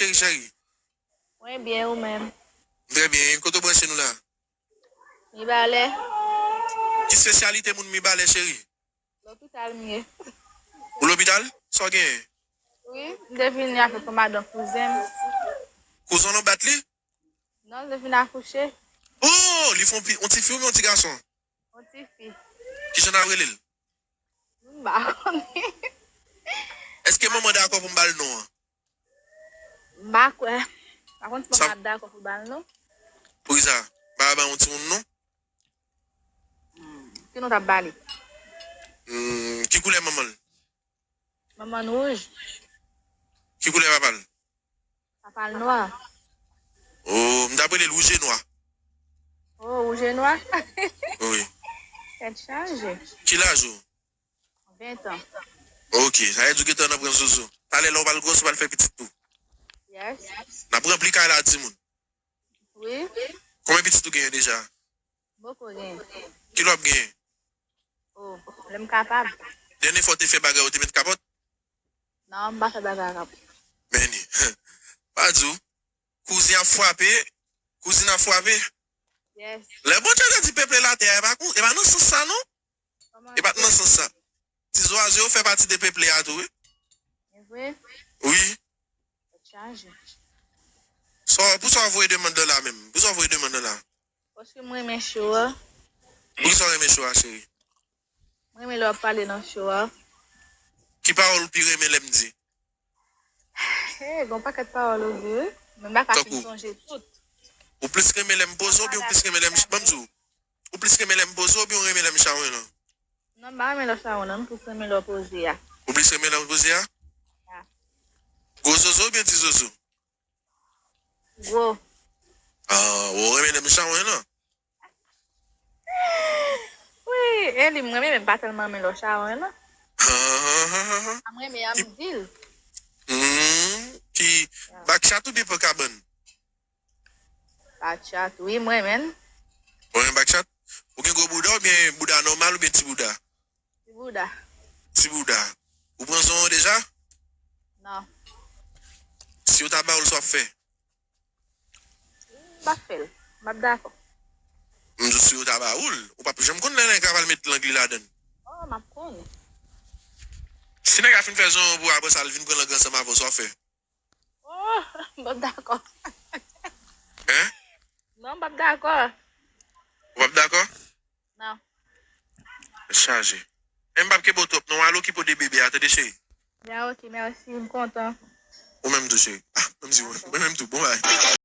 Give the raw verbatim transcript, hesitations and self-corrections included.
cheri, cheri? Mwen byen, ou menm? M trè byen. Kote w branche nou la? Mibalè. Ki espesyalite moun Mibalè, cheri? Lopital m ye. Ou lopital? Sa w genyen? Wi, m te vini avèk yon madanm kouzen m. Kouzen w lan bat li? Non, li te vin akouche. Oh, li fè yon pi-, yon ti fi oubyen yon ti gason? Yon ti fi. Kijan n ap rele l? M pa konnen. Èske manman dakò pou m ba l non an? M pa kwè. Pa konn si manman ap dakò pou ba l non. Poukisa? M pa ka ba yon timoun non? Hmm, ki non w t ap ba li? Hmm, ki koulè manman l? Manman l wouj. Ki koulè papa l? Papa l nwa. Oh, m t ap rele l wouj e nwa. Oh, wouj e nwa? Wi. Tèt chaje. Ki laj ou? Ven tan. Ok, sa vle di w gentan nan pran zozo. Talè lè w pral gwòs, w pral fè pitit tou. Yes. N ap ranpli kay la timoun. Wi. Konbyen pitit ou genyen deja? M poko genyen. Kilè w ap genyen? Oh, lè m kapab. Dènye fwa w te fè bagay, ou te met kapòt? Non, m pa fè bagay kapòt. Men li. Pa di w. Kouzin ap frape. Kouzin ap frape. Yes. Lè Bondye te di peple latè a, e pa kou-, e pa nan sans sa non. E pa t nan sans sa. Ti zwazo yo fè pati de peple a tou, wi. E vre? Wi. Tèt chaje. Sa, poukisa w voye demann nan la menm? Poukisa w voye demann nan la? Paske m renmen show a. Poukisa w renmen show a, cheri? M renmen lè w ap pale nan show a. Ki pawòl ou pi renmen lè m di? Hey, gon pakèt pawòl ou di, wi. Men m pa ka fin sonje tout. Ou plis renmen lè m poze w oubyen ou plis renmen lè m, ban m di w, ou plis renmen lè m poze w oubyen ou renmen lè m chawonn lan? Non, m pa renmen lè w chawonn lan, m plis renmen lè w poze a. Ou plis renmen lè m poze a? Ya. Gwo zozo oubyen ti zozo? Gwo. Ah, ou renmen lè m chawonn lan? Wi, e li m renmen, men m pa tèlman renmen lè w chawonn lan. Ah, ah, ah, ah, ah. A m renmen an, m di l. Hmm, ki bachata oubyen pankabann? Bachata, wi, m renmen l. Ou renmen bachata? Ou gen gwo bouda oubyen bouda nòmal oubyen ti bouda? Ti bouda. Ti bouda. Ou pran zon an deja? Non. Si yo ta ba ou l, sa w ap fè? M p ap fè l. M p ap dakò. M di w si yo ta ba ou l, ou p ap janm konn lè nèg la pral met lang li ladan l. Oh, m ap konnen. Si nèg la fin fè zon an pou apre sa, l vin pran lang ansanm avè w, sa w ap fè? Oh, m p ap dakò. Hein? Non, m p ap dakò. Ou p ap dakò? Non. Tèt chaje. Men m p ap kenbe w twòp non, al okipe w de bebe a, tande cheri. Ya, ok, mèsi, m kontan. Ou menm tou, cheri. Ah, menm si mwen, mwen menm tou, bon bagay.